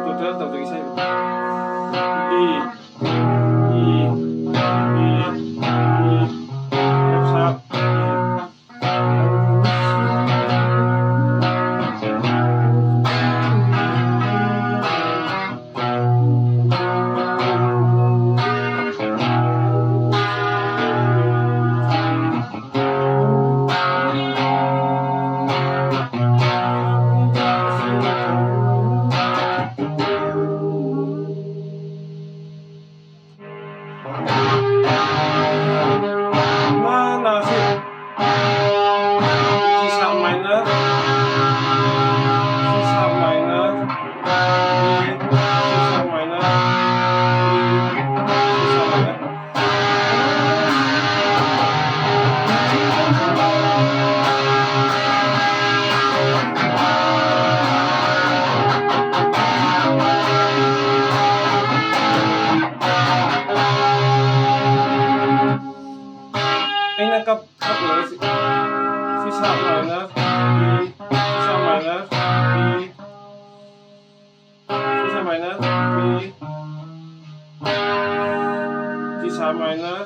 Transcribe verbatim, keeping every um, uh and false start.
Total ꯇꯧꯖꯒꯦ ꯏꯁꯩ꯫ B, E, B, E, F sharp, ꯅ, ꯅ ꯁꯤ G sharp minor, C sharp minor, B, C sharp minor, B, C sharp minor. ꯑꯩꯅ ꯀꯞ-, ꯀꯞꯂꯤꯕꯁꯤ C sharp minor, B, C sharp minor, B, C sharp minor, B, G sharp minor,